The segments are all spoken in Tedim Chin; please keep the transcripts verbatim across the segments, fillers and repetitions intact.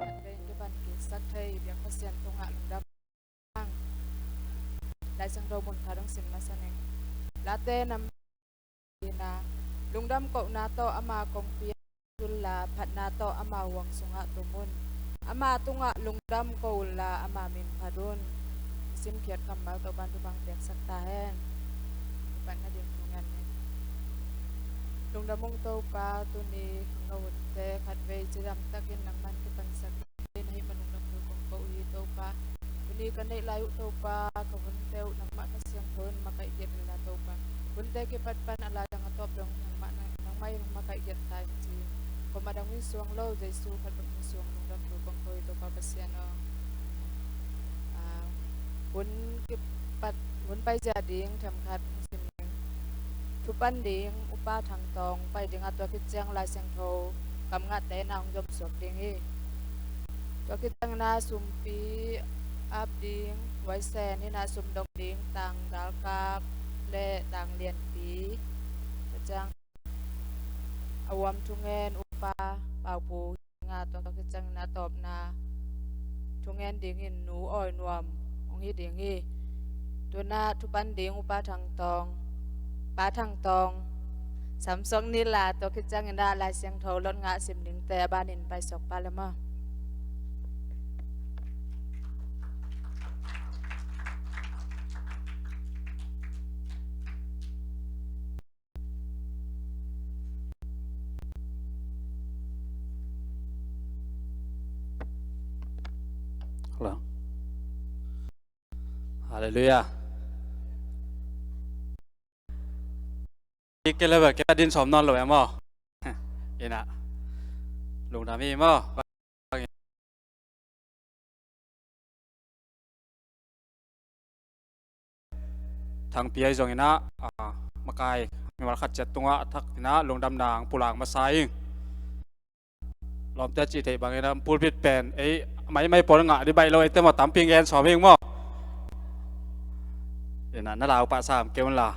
Khatvei in kipan kiksak thei biak Pasian tungah lungdam. Lai Siangtho mun khat hong sim masa ning. Late nam ina, lungdam kohna tawh ama kongpi ah tul la, phatna tawh ama huang sungah tum un. Ama tungah lungdam ko unla ama min phat un. Simkhiat kammal Topa'n thupha piaksak ta hen. Phatna ding thu ngen ni. Lungdam ung Topa, tuni khangno hunte khatvei cidam takin nangman kipansak na hih man lungdam thu kong ko uh hi Topa. Tuni ka neih lai uh Topa, ka hunte uh nangmah Kha Siangtho in makaih giat inla Topa, hunte kipat pan a lai dang a tawp dong nangmah, nangmah in makaih giat ta in ci. Koma dang min suang lo, Jesu khat bek min suang lungdam thu kong ko hi Topa Pasian aw. Ah, hun kipat, hun paizia ding themkhat hong sim ning. Thupan ding Upa Thang Tawng pai ding a, tua khit ciang Lai Siangtho kam ngahte na hong zom suak ding hi. Tua khit ciang na sumpi ap ding, huaisen hi na sumdong ding Tang Dalkap le Tang Lianpi. Tua ciang a huam thungen Upa Paupu hi ding a, tua khit ciangin a tawpna thungen dingin Nu Awi Nuam hong hi ding hi. Tuna thupan ding Upa Thang Tawng, Pa Thang Tawng, samsuak ni la, tua khit ciangin a Lai Siangtho lot ngah sim dingte a banin paisuak pah le maw. Halleluiah. Kei le bel kei a din sawm nawn lo e maw. Ina lungdam hi maw. Thangpi ahi zongin ah, ah, makai mimal khat ciat tungah a thak in ah lungdamna hong pulak masa ing. Lawmte cih theih bangin ah pulpit pen ei maimai pawl ngah dih baih lo, eite maw tampi gen sawm ing maw. Ina na lau pah sam kei un la.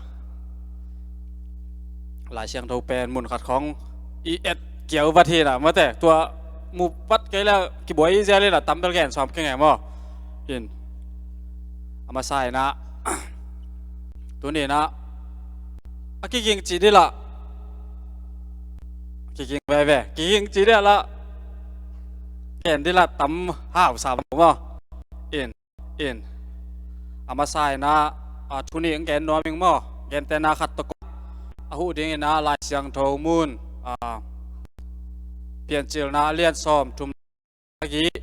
Lai Siangtho pen mun khat khawng i et kiau vat hi na mate, tua mu vat kei le kibuai i zel hi na, tam bel gen sawm kei nge maw. In a masa in ah tuni in ah a kiging cih dih lah, kiging veve, kiging cih dih lah, ken dih lah tam hau sam maw. In in a masa in ah, a, thu nih gen nuam ing maw. Gente na khat tawh a huh ding in ah Lai Siangtho mun, a, Piancilna a lian sawm thum leh sagih,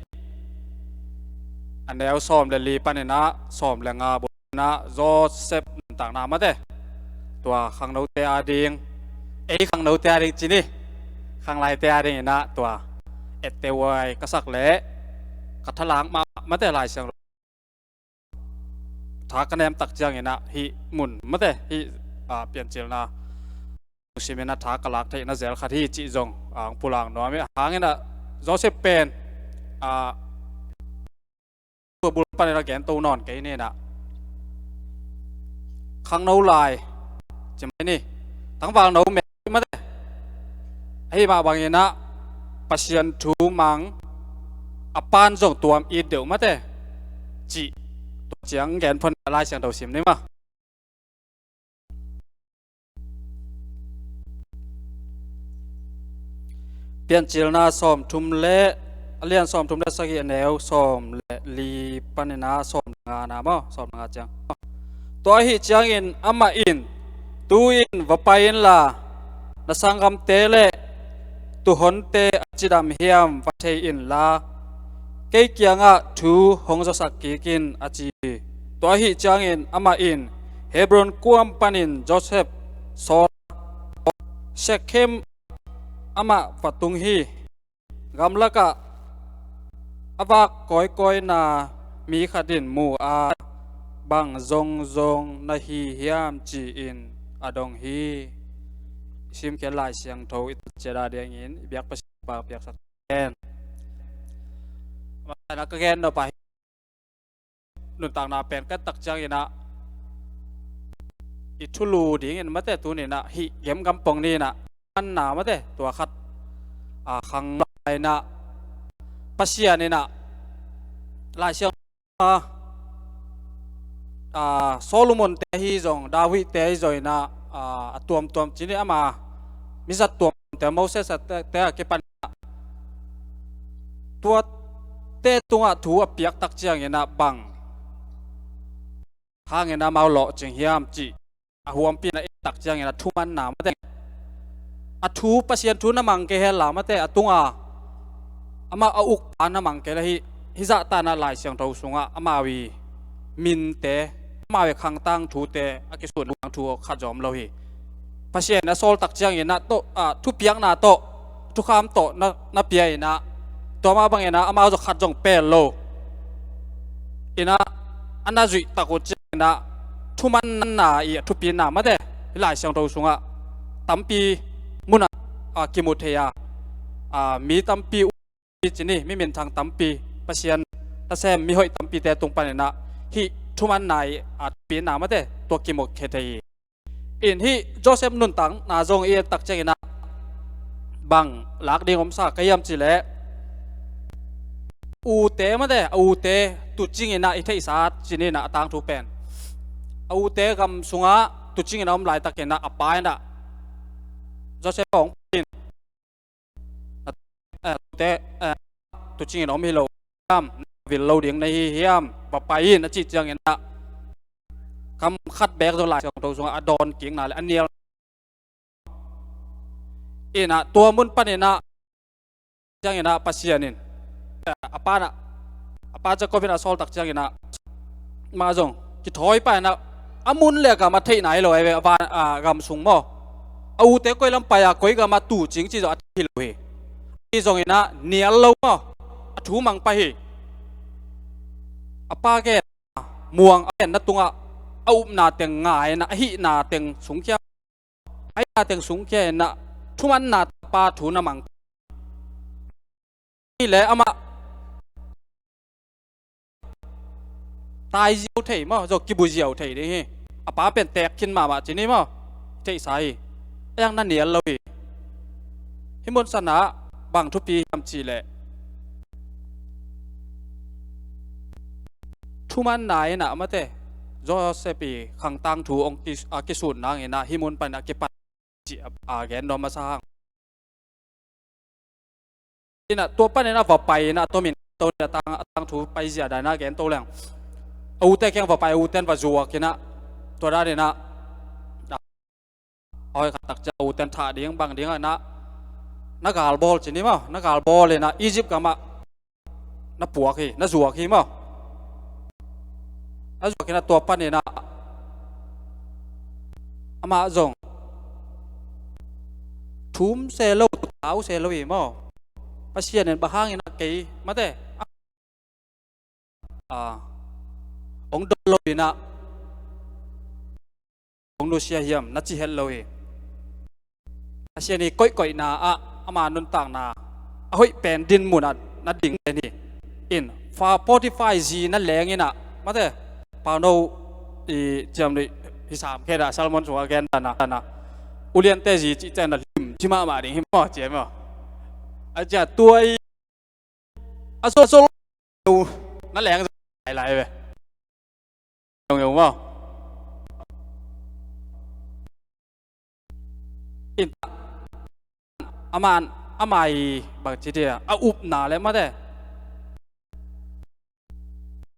a neu sawm leh li panin ah sawm leh nga bul in ah Joseph nuntakna mate, tua khangnote a ding, ei khangnote a ding ci ni, khanglaite a ding in ah tua etteh huai ka sak leh ka thalang mah mate, Lai Siangtho tha ka nem tak ciangin ah hih mun mate, hih, a, Piancilna simin ah tha ka lak theihna zel khat hi cih zong, a, hong pulak nuam hi. A hangin ah Joseph pen, a, tua bul panin ah gen to nawn kei ni in ah, khangno lai ci mai ni, tangvalno mei mate. Ahi mah bangin ah Pasian thu mang, a pan zong tuam it deuh mate, cih tua ciang gen phon Lai Siangtho sim ni maw. Piancilna sawm thum leh, a lian sawm thum leh sagih, a neu sawm leh li panin ah sawm leh nga na maw, sawm leh nga ciang. Tua ahih ciangin amah in, tu-in va pai inla, na sanggamte leh tuuhonte a cidam hiam va thei inla, kei kiangah thu hong zawsak kik in, a ci hi. Tua ahih ciangin amah in Hebron kuam panin Joseph sawl a, Shekhem amah va tung hi. Gamlakah a vak kawikawina mi khat in mu a, bang zongzong na hi hiam ci-in a dong hi. I simkhiat Lai Siangtho i tat ciat a dingin i biak Pasian pa piaksak hen. Masa in ah ka gen nop a hi, nuntakna pen ka et tak ciangin ah i thulu dingin mate tuninah hih gemgam pong ninah manna mate tua khat a khang lainah Pasian inah Laisiang a, a, Solomon te ahi zong, David te ahi zong inah, a, a tuamtuam cini ama mizat tuamtuam te Moses a te, te a kipan inah tua te tungah thu a piak tak cianginah bang hangin amau lawhcing hiam cih a huampi na et tak ciangin a thumanna mate a thu Pasian thu na mang kei hela mate a tunga amau a ukpa na mang kei la hi. Hih zahtanah Lai Siangtho sungah amau i minte amau i khangtang thute a kisun tangthu khat zong om lo hi. Pasian a sawl tak ciangin a tawh a thupiakna tawh thukham tawh na, na pia inah tua mah bangin ah amau zong khat zong pel lo inah a na zuih tak uh ciangin ah thumanna i a thupina mate hih Lai Siangtho sungah tampi munah a kimu thei a, a, mi tampi uh cini mi minthang tampi Pasian nasem mi hoih tampite tung paninah hih thumanna i a thupina mate tua kimu khe thei hi. In hih Joseph nuntakna zong i et tak cianginah bang lak ding omsa ka hiam cihleh ute mate a ute tucinginah i theihsa cininah a tangthu pen a ute gam sungah tucinginah om laitakinah a pa inah Joseph hong pin te tucingin om hi lo hiam? Vil lo ding na hi hiam? Va pai in a cih cianginah kam khat beek zo Lai Siangtho sungah a dawn kikna le a nial inah tua mun paninah cianginah Pasian in a panah a pa Jacob in a sawl tak cianginah mah zong kithawi pa inah a mun le a gam a theihna hi lo a gam sung maw a ute koi lam pai a koi gam a tucing cih zong a thei hi lo hi. Hi zonginah nial lo maw a thu mang pah hi. A pa gen muang a genna tungah a upna teng ngaina a hihna teng sungkhia a hihna teng sungkhia inah thumanna pa thu na mang hi le amah tai ziau thei maw zo kibu ziau thei ding hi. A pa pen tek khin mahmah cini maw theihsa hi. A yang na nial lo hi. Hih mun sanah bang thupi hiam cihleh thumanna inah mate Joseph i khangtang thu ong a kisun nanginah hih mun pan a kipan cih a gen nuam masa hang. Inah tua paninah va pai inah tomin to a tang a tangthu pai zia dainah gen to leng a ute kiang va pai a uten va zuak inah tua daninah a hoi khat tak ciah a uten thah ding bang ding inah na galbawl cini maw na galbawl inah Egypt gamah na puak hi na zuak hi maw. Na zuak inah tua paninah amah zong thum se lo tau se lo hi maw. Pasian in bang hangin a kei mate a ong dol lo inah ong nusia hiam na ci het lo hi. Pasian i koihkoihna ah ama nuntakna a hoih pen din munah na ding den hi. In fa forty-five zi na leng inah mate pauno i ciam nuih hi sam khe dah Salmon sungah gen dana uliante zi cih cianah lim ci mahmah ding hi maw ciam maw. A ciah tua i a zol zol na leng lai lai ve. Ngeu maw. In aman amai bang ci dia a upna le mate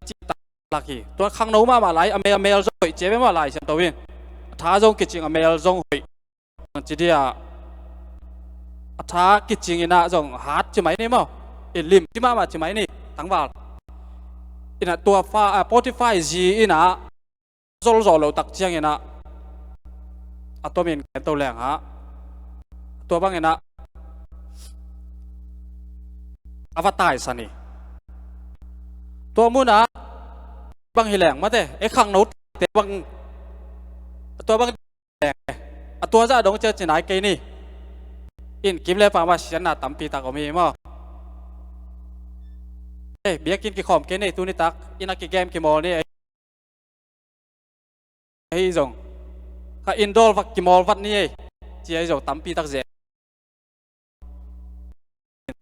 ci tak lak hi. Tua khangno mahmah lai a mel a mel zong hoih cia ve mah Lai Siangtho in a tha zong kicing a mel zong hoih. Ci dia a tha kicing inah zong hat ci mai ni maw. I lim ci mahmah ci mai ni tangval. Inah tua fa a forty-five zi inah zolzol lo tak cianginah a tomin gen to lengah tua banginah a va taisan hi. Tua munah bang hi leng mate e khangno te bang tua bang a tua zah dong cia cinai kei ni. In kim le pama sianna tampi tak om hi maw. E biakin kikhawm kei ni tuni tak ina kigem kimawl ni. Ahi zong ka inn dawl va kimawl vat ni ei, ci ahi zong tampi tak zia.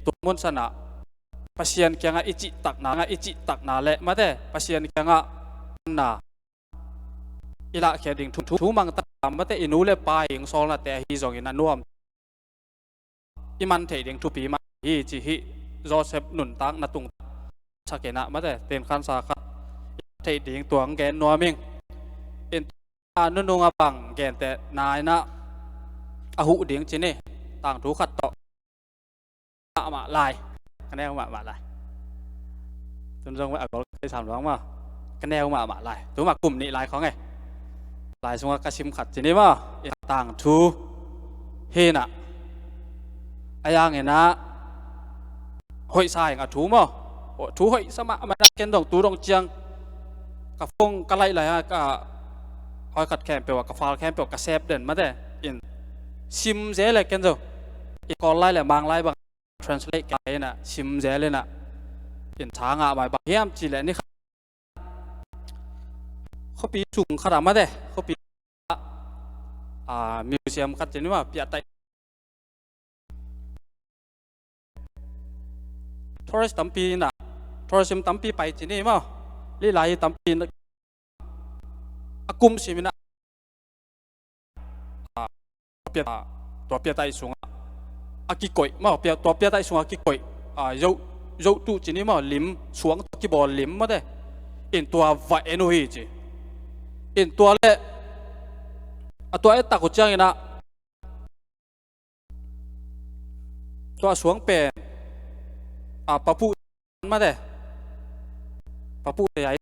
Tua mun sanah Pasian kiangah i cihtakna, i cihtakna le mate Pasian kiangah na i lahkhia ding thu, thu, thu mangtak mate i nu le pa i hing sawlnate ahi zongin a nuam i man theih ding thupi mah hi ci hi. Joseph nuntakna tung sakinah mate tenkhansa khat i theih ding tuang gen nuam ing. In a nunung a bang gente nainah a huh ding ci ni. Tangthu khat tawh mahmah lai. Ka neu mahmah lai. Tun zong a gol kei sam luang maw. Ka neu mahmah lai. Tuma kum nih lai khong e. Lai sungah ka sim khat ci ni maw. Tangthu hinah a yanginah hoihsa ing a thu maw. Thu hoihsa mahmah ken dong tu dong ciang ka phone ka laih lai a ka hoi khat khempeuh a ka file khempeuh ka sep den mate in sim ze le ken zo i kawl lai le mang lai bang translate ka inah sim zel inah in tha ngah mai bang hiam ci le ni khat khuapi sung khat a mate khuapi a museum khat ci ni maw piah taih tourist tampi inah tourism tampi pai ci ni maw. Lilai tampi a kum siminah tua piataih sungah a kikoih maw, tua piataih sungah a kikoih zoh tuh ci ni maw, lim suang tua kibawl lim mate in tua va en uh hi ci. In tua le a tua et tak uh cianginah tua suang pen a papuh mate papuh te ai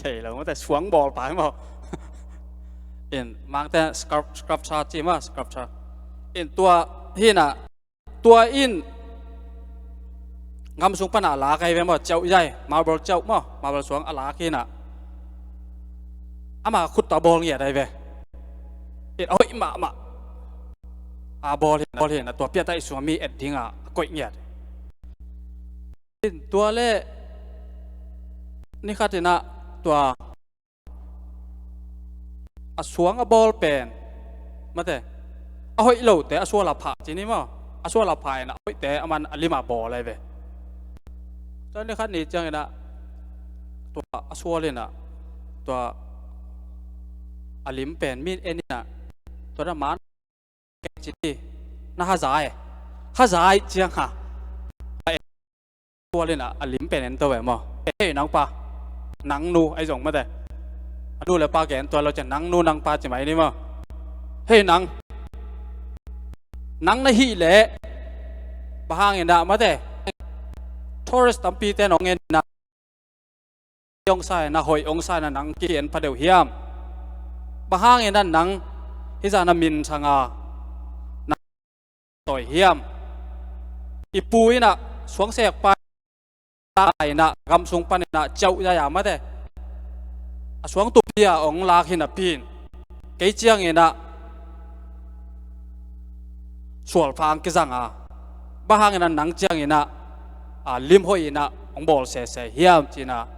thei lo mate suang bawl pai maw. In mangte sculpture ci maw, sculpture in tua hinah tua in ngam sung panah lak ahi ve maw, ceuh zai marble ceuh maw, marble suang a lak hinah ama khut tawh a bawl ngiat ahi ve. In a hoih mahmah a bawl hin, bawl hin a tua piataih sungah mi et dinga a koih ngiat. In tua le ni khatinah tua a suang a bawl pen mate a hoih lote a sual a phah ci ni maw, a sual a phah inah a hoihte a man a limah bawl ahi ve. Tua ni khat ni cianginah tua a sual inah tua a lim pen min en inah tua na man ci ni na hazai hazai ciang ha. Tual inah a lim pen en to ve maw. Hei nang pa, nang nu ahi zong mate a nu le pa gen tual lo cian nang nu nang pa ci mai ni maw. Hei nang, nang na hih leh bang hanginah mate tourist tampite nong en inah ong sa inah hoih ong sa inah nang ki-en pha deuh hiam? Bang hanginah nang hizah na min sanga nang tawi hiam? I pu inah suangsekpa inah gam sung paninah ceuh zaya mate a suang tupi a ong lak hi napi in kei cianginah sualpha ang kizanga bang hanginah nang cianginah a lim hoih inah ong bawl sese hiam cinah.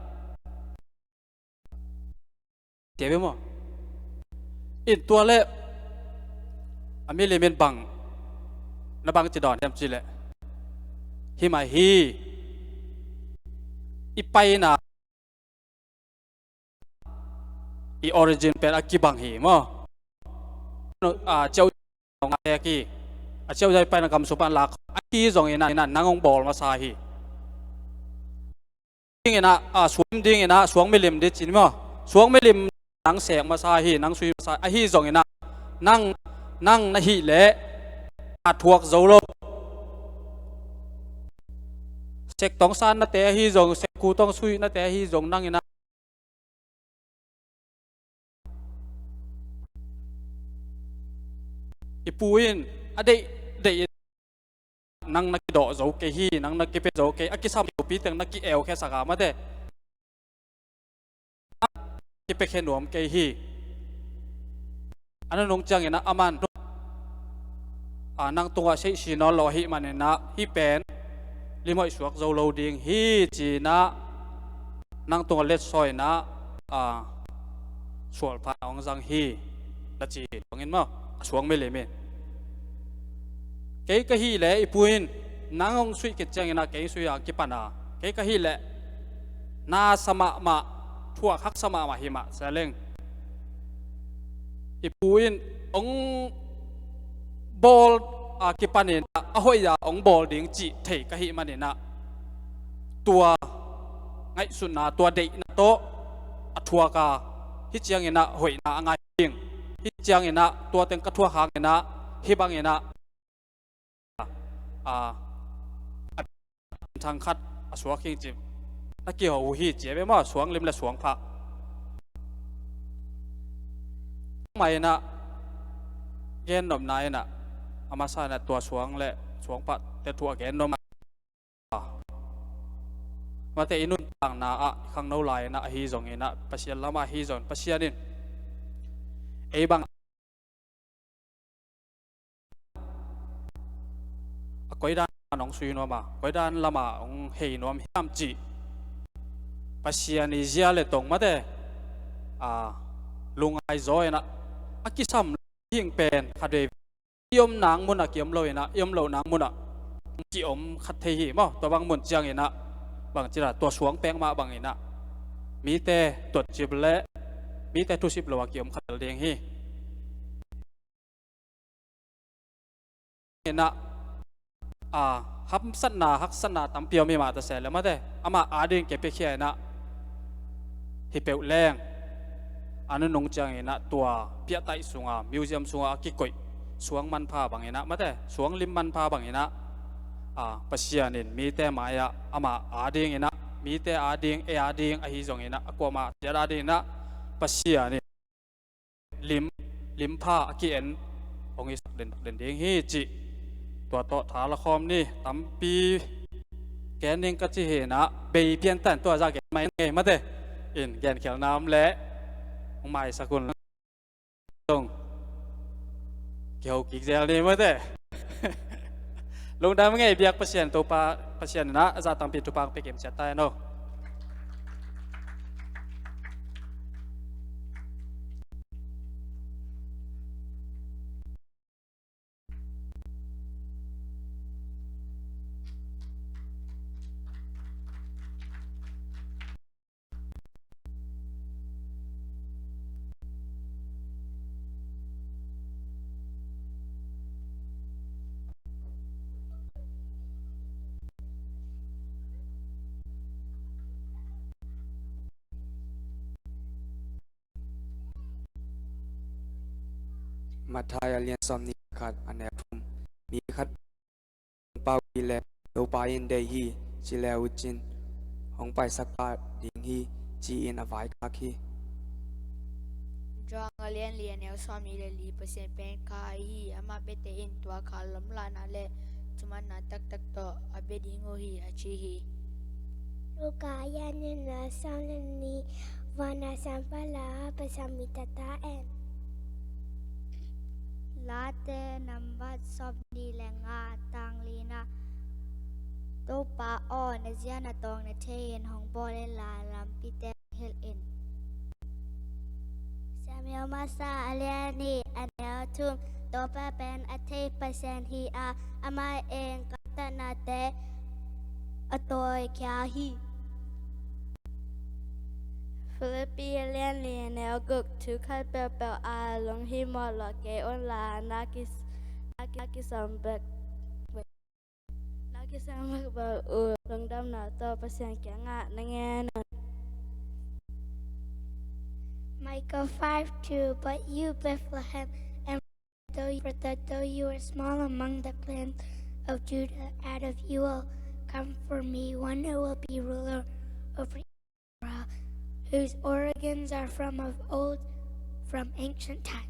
Tia ve maw? In tua le a milim in bang na bang ci dawn hiam ci leh himah hi. I paina i origin pen a kibang hi maw? A ciau a ciau zai paina gam sung pan lak a hi zongin a nang hong bawl masa hi. Dinginah a suang dinginah suang milim di cin maw? Suang milim nang sek masa hi, nang sui masa ahi zonginah nang nang na hih leh a thuak zo lo. Sek tong san nate ahi zong, sek ku tong sui nate ahi zong nanginah i pu in a deih deih in nang na kidawh zo kei hi, nang na kipia zo kei, a kisam lopi teng na ki-eu khia saka mate kipia khia nuam kei hi. A nunung ciangin a man a nang tungah seihsi nawn lo ahih maninah hih pen limhoih suak zo lo ding hi cinah nang tungah letsawinah a sualpha hong zang hi, na ci hi. Tuangin maw, a suang milim in, kei ka hih leh i pu in nang hong suih khit ciangin ah kei suih a kipan a, kei ka hih leh na sa mahmah, thuak haksa mahmah hi mah seleng, i pu in hong bawl a kipanin ah a hoih a hong bawl ding cih thei ka hih manin ah, tua ngaihsutna, tua deihna tawh a thuak a, hih ciangin ah hoihna a ngai ding. Hih ciangin ah tua teng ka thuak hangin ah, hih bangin ah, a, a thang khat a suak hing ci, na kiho uh hi ci a ve maw, suang lim le suang phah. Mah in ah, gen nopna in ah, a masa in ah tua suang le suang phah te thu a gen nop. Mate, i nuntakna ah, i khangno lai in ah ahi zongin ah, Pasian lamah ahi zongin, Pasian in ei bang a koidan lamah hong sui nuam a, koidan lamah hong hei nuam hiam cih, Pasian i zia le tong mate, a, lungngai zaw in ah, a kisam hing pen khatvei i om nang mun ah ki om lo in ah, i om loh nang mun ah ki om khat thei hi maw. Tua bang mun ciangin ah, bangci la, tua suang pek mah bangin ah, mite tuatcip le mite thusip lo a ki om khat ding hi. In ah, a, hamsatna, haksatna tampi om hi mah ta se le mate, amah ading kei piakhia in ah, hi peuh leng, a nunung ciangin ah tua piahtaih sungah, museum sungah a kikoih suang manpha bangin ah mate, suang lim manpha bangin ah, a, Pasian in mite mai-ah amah adingin ah, mite ading, ei ading ahi zongin ah, a kuamah ciat adingin ah Pasian in lim, limpha a ki-en hong hisak den, den ding hi cih, tua tawh tha la khawm ni. Tampi gen ding ka ci hi in ah, bei pian tan, tua zah gen mai ngei mate. In gen khial nam le hong maisak un. Zong kiho kik zel ni mate. Lungdam ngei, biak Pasian, Topa Pasian in ah a zah tampi thupha hong pia kim ciat ta hen aw. Matthai a lian sawmnih khat, a neu thum. Mi khat pau hi leh, Topa in deih hi, ci le uh cin hong paisak pah ding hi, ci-in a vaikhak hi. John a lian li, a neu sawmnih le li. Pasian pen kha ahi hi. Amah biate in tua kha lamlahna le thumanna taktak tawh a bia ding uh hi, a ci hi. Luka a lian li, a neu sawm le li. Vanah siangpahrang a pha mi tata en. Late nambat sawmnih le nga, tang lina. Topa aw, na zia na tawng na thei in hong bawl inla, lampite hilh in. Samuel masa a lian nih, a neu thum. Topa pen a thei Pasian hi a, amah in gamtatnate a tawikhia hi. Filipi a lian li, a neu guk. Thu khat peuhpeuh ah lunghimawh lawh kei unla, na ki, na kisam bek, na kisam bek bawh uh lungdamna tawh Pasian kiangah na ngen un. Micah five two. But you, Bethlehem, and though, for that though you are small among the clans of Judah, out of you will come for me one who will be ruler over Israel, whose origins are from of old, from ancient times.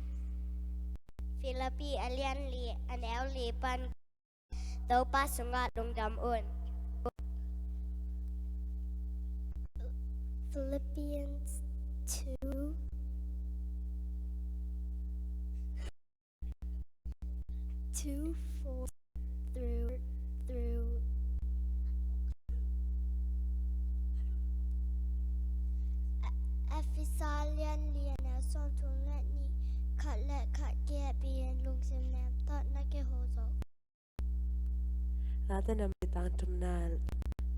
Filipi a lian li, a neu li pan. Topa sungah lungdam un. Philippians two, two, four through, through. Efesa lian li, a neu sawmthum le Late nampi tang thumna.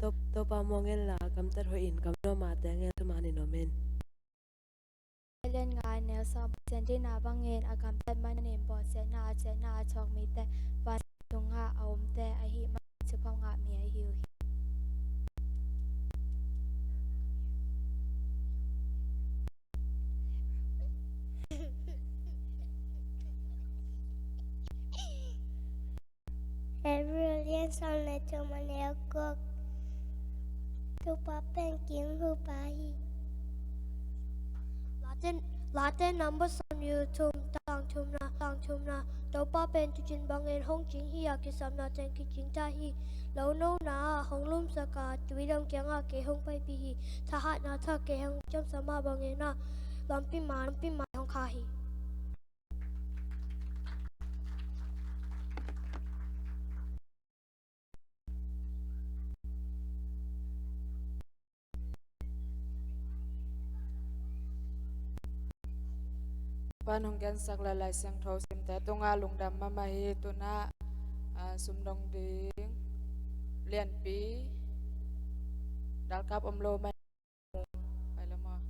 To, Topa muang inla, a gamtat hoih in, kam nuam a teng in, thuman in om in. Lian nga, neu sawm, Pasian deihna bangin a gamtat manin bawlsiatna a ciatna a thuak mite, van sung a omte ahih manin thupha ngah mi ahi uh hi. Hebrew lian sawm le thum, a neu guk. Topa pen king hupa hi. Late, Late number sawmnih le thum, tang thumna, tang thumna. Topa pen tuucin bangin hong cing hi a, kisapna teng kicing ta hi. Lo nona ah hong lumsak a, tuidam kiangah kei hong paipih hi. Thahatna thak kei hong ciamsa mah bangin ah, lampi man, lampi man hong kha hi. Pan hong gensak le Lai Siangtho simte tungah lungdam mahmah hi. Tuna, ah, sumdong ding lianpi dalkap om lo mah. Pai lo maw?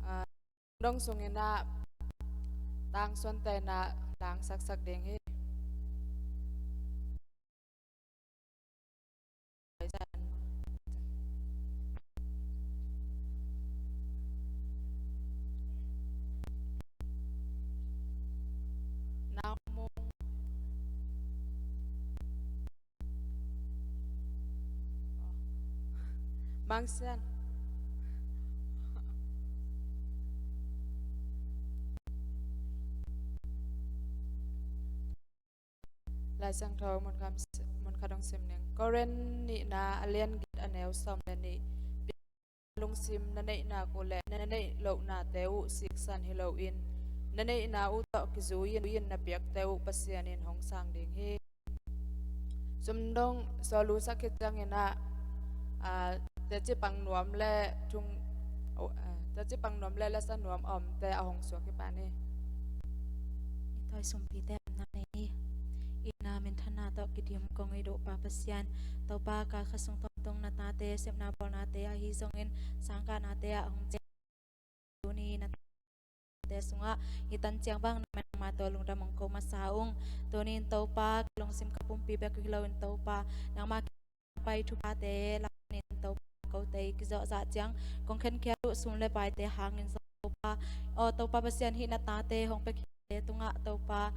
Ah, dong sungin ah tangsuante in ah langsaksak ding hi. Nau Mung. Mang Sian. Lai Siangtho mun khat, mun khat hong sim ning. Korin nihna a lian giat, a neu sawm le nih. Lungsim na neihnak uh le na neih lohnate uh siksan hi loin, na neihna uh tawh kizui-in na piakte uh Pasian in hong sang ding hi. Sumdong sawlu sak khit ciangin ah, aa, teci pang nuam le thung, aa, teci pang nuam le lasa nuam a omte a hong suak hi pah ni. Ni thawi sumpite omna nei ni. Itna minthanna tawh kidim kong it uh Pa Pasian, Topa, kal khat sung tawntung na tate sepna bawlnate ahi zongin sangkahnate ah hong ciah. Tuni na tate sungah hih tan ciang bang nangmah tawh lungdam hong ko masa ung. Tuni in Topa, ka lungsim ka pumpi bek hi loin Topa, nangmah pai thuphate lakin Topa, kote i kizawhzah ciang kong khenkhiat uh sum le paite hangin zong Topa, aw Topa Pasian, hih na tate hong pia khite tungah Topa,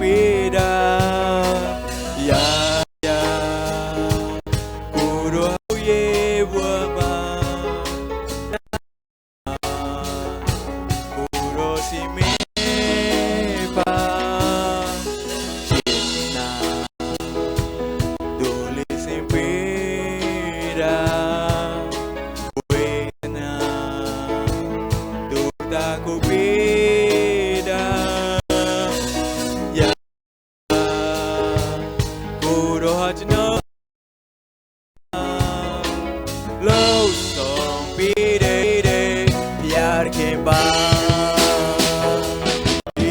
ပီဒါယယကူရိုးဟူယေဝမကူရိုးစီမီပါ Dole sin pida, buena, duda ku pida, ya, ku rohajna, lo song pide, yar kemba.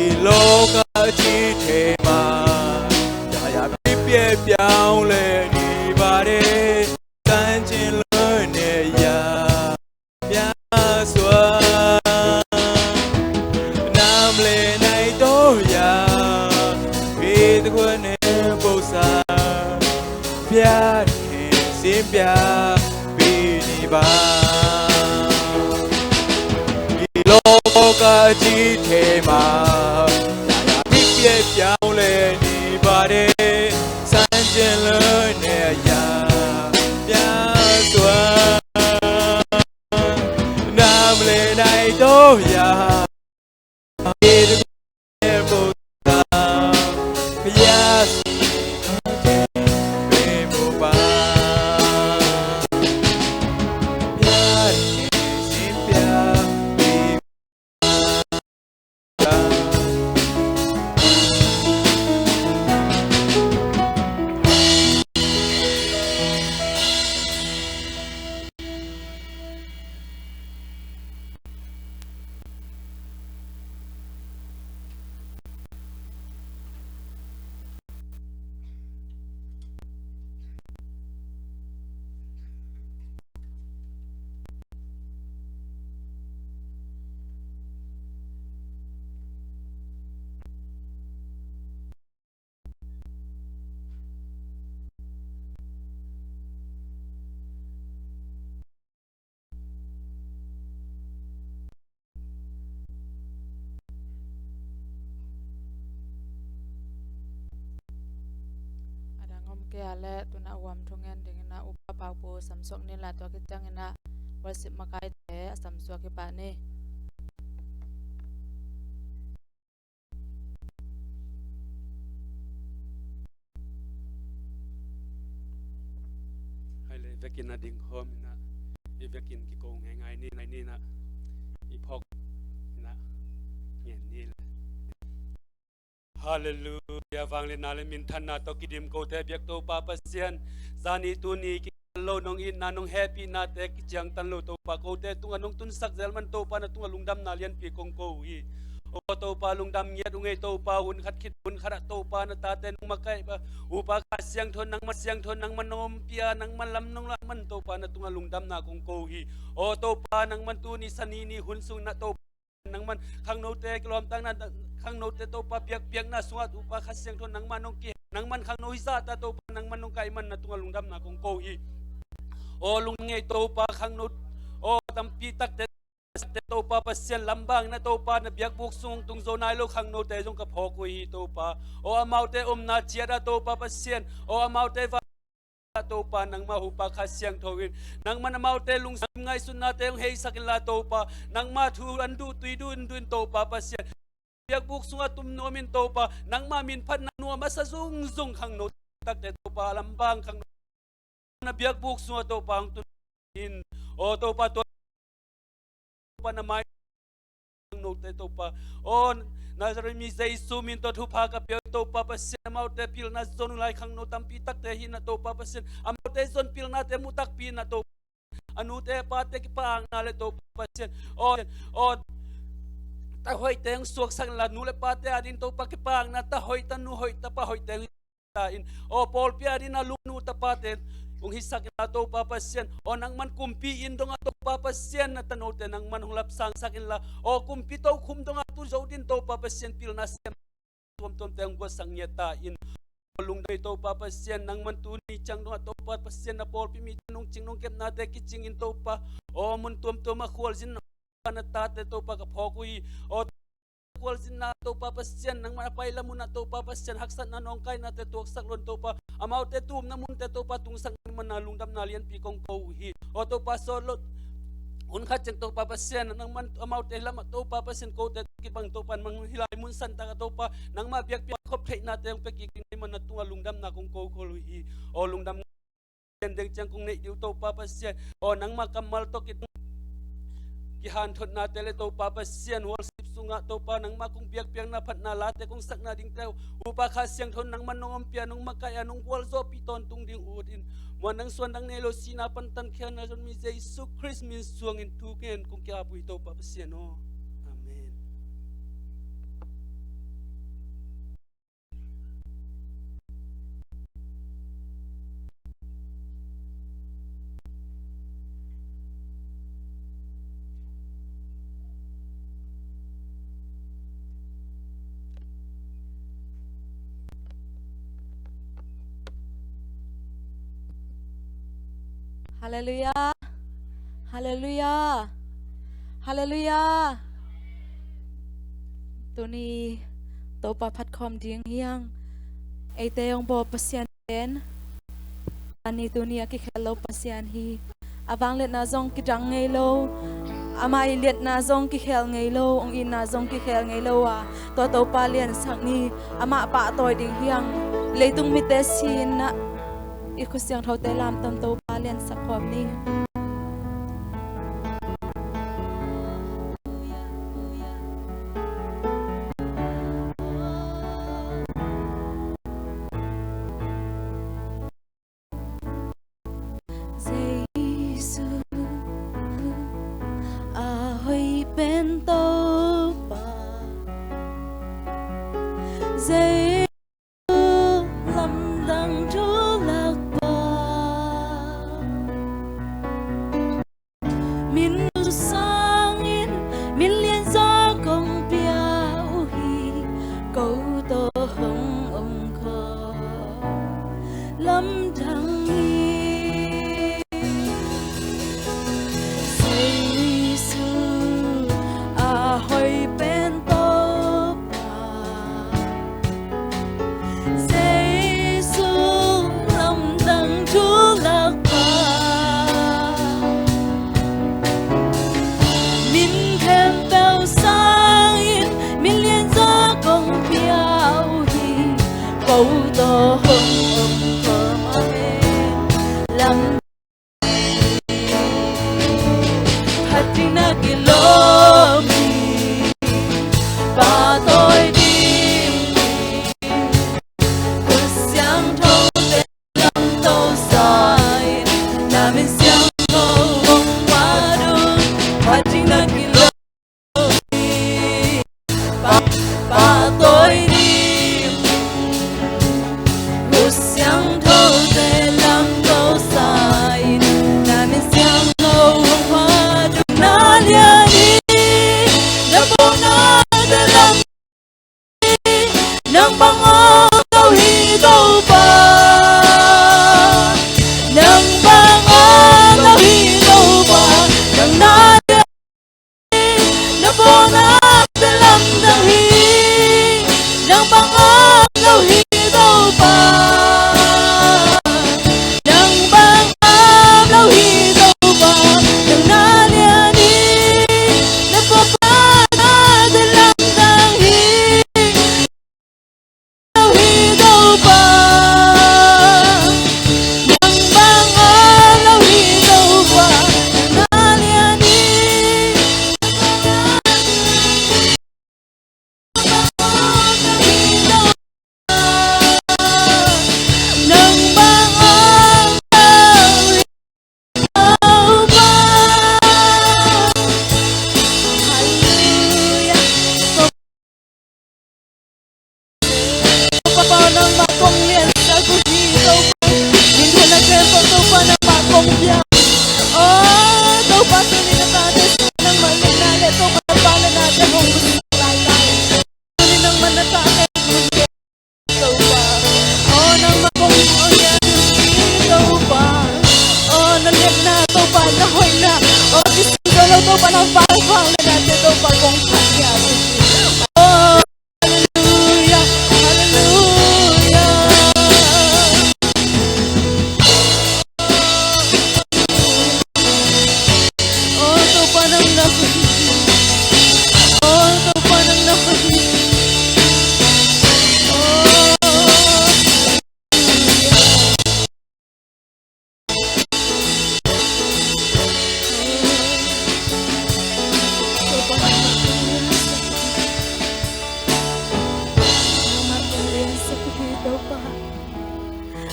Ilo ka jitema, daya pipe piang le ni bare, san chin lo ne ya, ya swa. Nam le nai to ya, pit kwan ne bosa. Pia ne sin pia pini ba. Ilo ka jitema, daya pipe piang le ni bare, san chin lo ne ya, ya swa. Nam le nai to ya. A dang om kei a leh tuna huam thungen dingin ah Upa Paupu samsuak ni la, tua kiciangin ah worship makaite a samsuak hi pah ni. Hai le vekin a ding khawm in ah, i vekin kiko ngeingai ni, ngai ni in ah, i phawk in ah ngen ni le. Halleluia. Vangliatna le minthanna tawh kidim kote biak Topa Pasian, zani tuni lo nong itna nong hehpihnate kiciangtan lo Topa, kote tungah nong tunsak zel man Topa na tungah lungdamna lianpi kong ko uh hi. O Topa, lungdam ngiat uh ngei Topa, hun khat khit hun khatah Topa na tate nong makaih a, Upa Kha Siangtho nangman, Siangtho nangman nong ompih a, nangman lam nong lah man Topa na tungah lungdamna kong ko uh hi. O Topa, nangman tuni sani ni hun sung na Topa nangman khangnote kilawmtakna, khangnote Topa biakpiakna sungah Topa Kha Siangtho nangman nong ki, nangman khangno hi zahta Topa nangman nong kaihmanna tungah lungdamna kong ko hi. Aw lungngei Topa khangno, aw tampi takte Topa Pasian lambanna Topa na biakbuk sung tung zo nai lo khangnote zong ka phawk uh hi Topa. Aw amaute omna ciatah Topa Pasian, aw amaute va Topa nangmah Upa Kha Siangtho in nangman amaute lungsim ngaihsutnate hong heisak inla Topa, nangmah thu an duh tui duh in duh in Topa Pasian, biakbuk sungah tum nuam in Topa, nangmah min phatna nuam a sa zungzung khangno takte Topa a lambang khangno na biakbuk sungah Topa hong tun in, aw Topa tua Topa na mai khangnote Topa, aw Nazareth mi Jesu min tawh thupha ka pia uh Topa Pasian, amaute pilna zon uh lai khangno tampi takte hi na Topa Pasian, amaute zon pilnate mu takpi na Topa, a nute a pate kipakna le Topa Pasian, aw aw tahoihte hong suaksak inla, nu le pate ading Topa kipakna tahoih, tanu hoih, tapa hoihte hong ta in, aw pawlpi ading a lungnu tapate hong hisak inla Topa Pasian, aw nangman kumpi inn dongah Topa Pasian na tanote nangman hong lapsangsak inla, aw kumpi tokhum dongah tu zo din Topa Pasian pilna siam tuamtuamte hong guatsak ngiat ta in, aw lungdam Topa Pasian, nangman tuni ciang dongah Topa Pasian na pawlpi mite nong cing nong kepnate kicing in Topa, aw mun tuamtuam a khualzin na tate Topa ka phawk uh hi. Aw gualzinna Topa Pasian, nangmah a pailam munah Topa Pasian, haksatna nawngkainate tuaksak loin Topa, amaute tumna munte Topa tungsak nangmah na lungdamna lianpi kong ko uh hi. Aw Topa sawt lo hun khat ciang Topa Pasian, nangman amaute lamah Topa Pasian kote kibang Topa, nangman hih lai mun santak ah Topa, nangmah biakpiak khop theihnate hong pia kik ding nangmah na tungah lungdamna kong ko khol uh hi. Aw lungdam Pasian deng ciang kong neih dih uh Topa Pasian. Aw nangmah kammal tawh ki, kihanthotnate le Topa Pasian worship sungah Topa nangmah kong biakpiakna phatna late kong sakna dingte uh Upa Kha Siangtho nangmah nong ompih a, nong makaih a, nong gualzawhpih tawntung ding uh ut in. Muan dang suan dang nei lo sihna pan tankhiatna zon mi Jesu Khrist min suangin thu ngen kong ki-ap uh hi Topa Pasian aw. Amen. Halleluiah. Halleluiah. Halleluiah. Tuni Topa phat khawm ding hi hang. Eite hong bawl Pasian pen, a ni tuni a kikhel lo Pasian hi. A vangliatna zong kidang ngei lo, amah i liatna zong kikhel ngei lo, hong itna zong kikhel ngei lo a, tua Topa liansak ni. Amah pahtawi ding hi hang. Leitung mite si-in ah i khut siangthote lamton Topa liansak khawm ni. Jesu a hoih pen Topa, Jesu lamdang thulakpa. Min sangin min lianzaw kong pia uh hi, ko tawh hong om khawm lamdang hi. Jesu a hoih pen Topa, Jesu lamdang thulakpa. Min khempeuh sangin min lianzaw kong pia uh hi, ko tawh hong om khawm. Amen. Lam phat ding na kilawm hi, pahtawi ding hi. Khut siangthote lamto sa in, na min siangtho hong phat un. Phat ding na kilawm hi, pahtawi ding. Khut siangthote lamto sa in, na min siangtho hong phat un. Na lian hi, na pawnate lam, nang bang om lo hi Topa. Nang bang om lo hi Topa. Nang na lian hi, na pawnate lamdang hi. Nang bang om lo hi Topa. Nang bang om lo hi Topa. Nang na lian hi, na pawnate lamdang hi. Lo hi Topa. Nang bang om lo hi Topa. Nang na lian hi, nang bang om lo hi Topa. Halleluiah. Topa, nangmah kong liansak uh hi Topa. Min hoihna khempeuh Topa nangmah kong pia. Aw Topa, tuni na tate sungah nangmah liatna le Topa na pahnate hong busak lai lai. Tuni nangmah na tate hong busak Topa. Aw nangmah kong pia uh hi Topa. Aw na liatna Topa, na hoihna, aw kisam zo lo Topa, na valvang liatnate Topa kong pia uh hi. Aw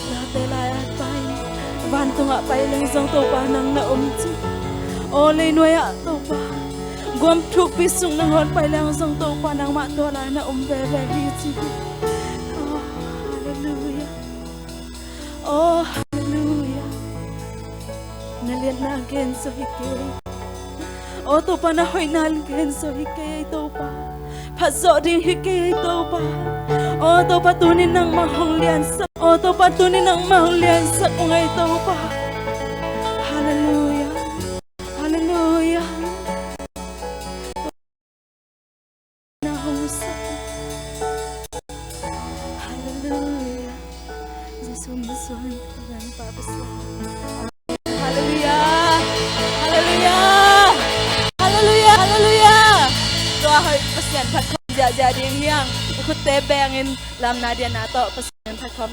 Late lai-at pai, vantungah pai leng zong Topa nang na om ci. Aw leinuai-ah Topa, guam thukpi sung nangawn pai leng zong Topa nangmah tua lai na om veve hi ci. Aw, halleluiah. Aw, halleluiah. Na liatna gen zaw hi kei. Aw Topa, na hoihna gen zaw hi kei ei Topa. Phat zawh ding hi kei ei Topa. Aw Topa, tuni nangmah hong liansak. Aw Topa, tuni nangmah hong liansak ung ei Topa. Halleluiah. Halleluiah. Na hong sak. Halleluiah. Jesu min suang in ka gan pa pa sa. Halleluiah. Halleluiah. Halleluiah. Halleluiah. Tua hoih Pasian phat khawm ziahziah ding hi hang. I khutte bengin lamna diana tawh Pasian phat khawm.